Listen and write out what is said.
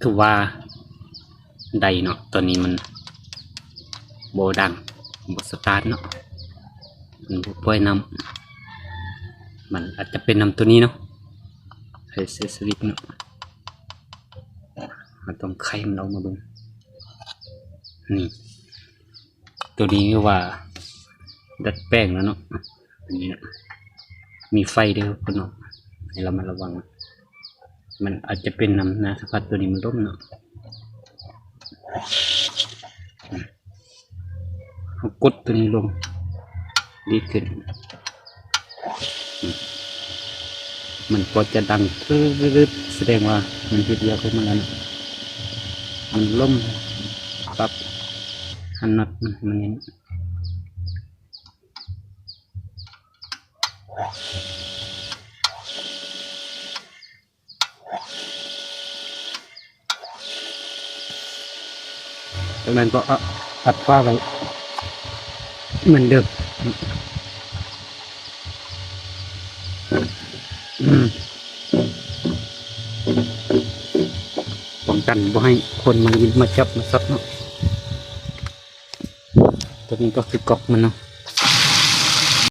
ຄືວ່າໄດ້ເນາະ. ຕອນນີ້ມັນບໍ່ດັງ ບໍ່ສະຕາດເນາະ ມັນບໍ່ປ່ອຍນ້ຳ. ມັນອາດຈະເປັນນຳໂຕນີ້ເນາະ ໃຫ້ເສຍຊີວິດເນາະ. ເຮົາຕ້ອງໄຂມັນອອກມາເບິ່ງ. ນີ້ ໂຕນີ້ຄືວ່າດັດແປງແລ້ວເນາະ. ອັນນີ້ນະ ມີໄຟເດີພີ່ນ້ອງ ໃຫ້ລະມັດລະວັງ. ມັນອາດຈະເປັນນຳນາສະພັດໂຕນີ້ມັນລົ້ມເນາະ. ເຮົາກົດໂຕນີ້ລົງ ດີດຂຶ້ນ. ມັນກໍຈະດັງ ປຶດ ສະແດງວ່າມັນເຮັດວຽກຂອງມັນແລ້ວເນາະ. ມັນລົ້ມປັບ ຫັນນັດມັນໃຫ້ມັນແໜ້ນ. ຈາກນັ້ນກໍ ອະ ອັດຝາໄວ້ເໝືອນເດີມ. ອືມ ປ້ອງກັນບໍ່ໃຫ້ຄົນມາຫຍິບມາຈັບມາຊັບເນາະ. ໂຕນີ້ກໍຄືກອກມັນເນາະ.